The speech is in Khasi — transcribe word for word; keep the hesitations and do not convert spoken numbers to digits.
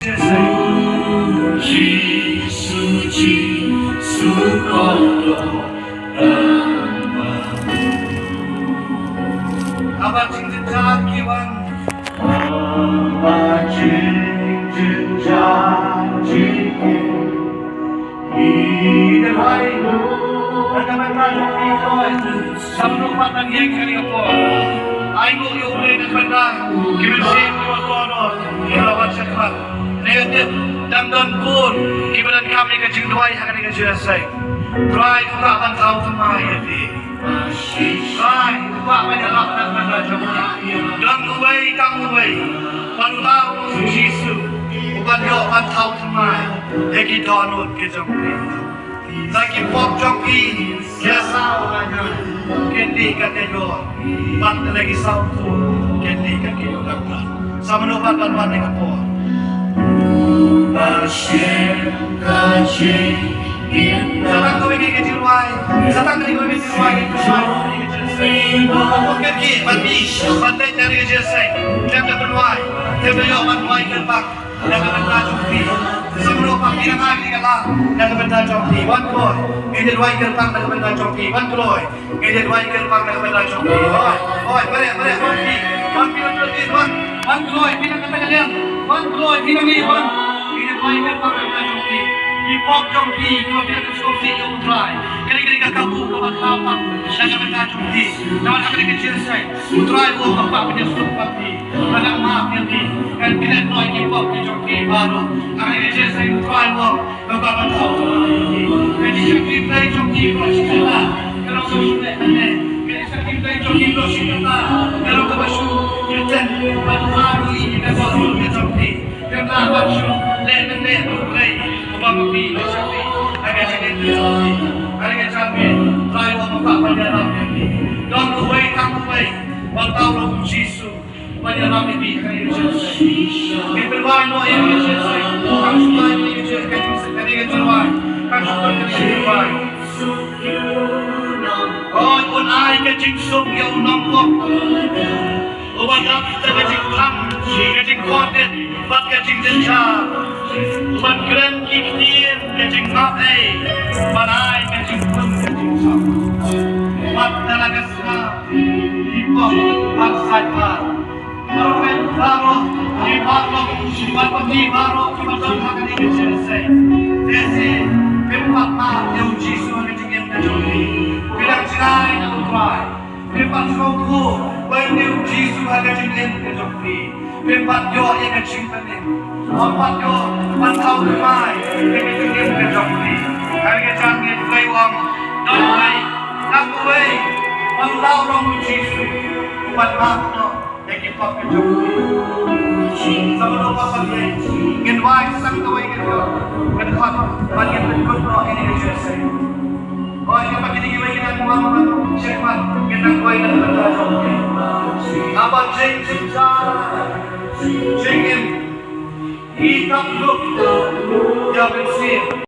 Jisu, Jisu, ko Lord. Haba jingjynjar ki wan. Haba jingjynjar ki wan. Ngi duwai. Ngi duwai. Sa mano pat ban ïeng kane ka por. Ai nguh ïa U Blei na ka bynta ki mynsiem kiba kordor kiba la wan shakhmat. Ngi tip dang don bun kiba donkam ïa ka jingduwai ha kane ka jingïaseng. Trai, U Kpa, ban thaw thymmai ïa phi. Trai, U Kpa, ban ïarap na ka bynta jong phi. Don uwei tang uwei, Papa U Jisu, uban ïoh ban thaw thymmai ïa ki dohnud ki jong phi. Sa ki pop jong phi, ïa saw hajar kin dih kat ïa ïoh, bad lada ki saw khlur kin dih kat ïa ïoh. Sa mano pat ban wan ha ka por. Sa tang kawei ka jingrwai, sa tang kawei ka jingrwai, ka jingrwai. Kin dih ban dih, ban leit na ka jingïaseng, khlem da pynwai, khlem da ïoh ban wai kyrpang na ka bynta jong phi. Sa mano pat ki dang ai ka la na ka bynta jong phi. Wan kloi, ngin ïa duwai kyrpang na ka bynta jong phi. Wan kloi, ngin ïa duwai kyrpang na ka bynta jong phi. Hooid, hooid, mareh, mareh, wan phi. Wan phi, wan phi, wan. Wan kloi, phi na kata ka liang. Wan kloi, phi na ngi, wan. Ngin ïa duwai kyrpang na ka bynta jong phi. Ki pop jong phi, kiba phi la sngewsih ïa U Trai. Kane, kane ka kabu kaba khraw tam na ka bynta jong phi. Namar ha kane ka jingïaseng, U Trai u ong, U Kpa, pynïasuk bad phi. Ka dang map ïa phi, kan klet noh ïa ki pop ki jong phi baroh. Hangne ka jingïaseng U Trai u ong, U Kpa ban thaw thymmai ïa phi. Ka jingshakri Blei jong phi baroh shi katta ka long kaba shu leh hangne. Ka jingshakri Blei jong phi baroh shi katta ka long kaba shu ïaid ban ïa ka dohnud ka jong phi. Khlem da ban shu leh lyngngoh ïa U Blei uba ma phi la shakri ha ka jingim ka jong phi. Hangne ka jingïaseng U Trai u ong, U Kpa ban ïarap ïa phi. Don uwei tang uwei uban thaw, long U Jisu. Ban ïarap ïa phi ha kane ka jingïaseng. Ngin pynwai noh ïa kane ka jingïaseng. Tang shu ai ïa kane ka jingïaseng, kane ka jingïaseng. Tang shu ai ïa kane ka jingïaseng. Hooid, un ai ka jingsuk ïa u nongpop uba dap da ka jingthang, ka jingkordit bad ka jingjynjar. Uban kren ki ktien ka jingmap ei, ban ai ka jingpun ka jingshong. Bad da la ka snam ki pop ban saitbha. Baroh, baroh ki baroh, ki baroh, ki baroh kiba don ha kane ka jingïaseng. Te shi phim pat map ïa U Jisu ha ka jingim ka jong phi. Phi dang jngai na U Trai. Phim pat sngewthuh ba ïoh U Jisu ha ka jingim ka jong phi. Phim pat ïoh ïa ka jingpynim. Phim pat ïoh ban thaw thymmai ïa ka jingim ka jong phi. Ha kane ka jingïaseng U Blei u ong, don uwei, don uwei uban thaw, long U Jisu, uban map noh ïa ki pop ki jong phi. Sa mano pat ban leh, ngin wai sa tang kawei ka dkhot, ka dkhot ban ngin pynkut noh ïa kane ka jingïaseng. Hooid, kine kiwei ki dang wan ban shakmat, ngin dang wai na ka bynta jong ki. Haba jing jynjar jingim, ki kam dup ïa mynsiem.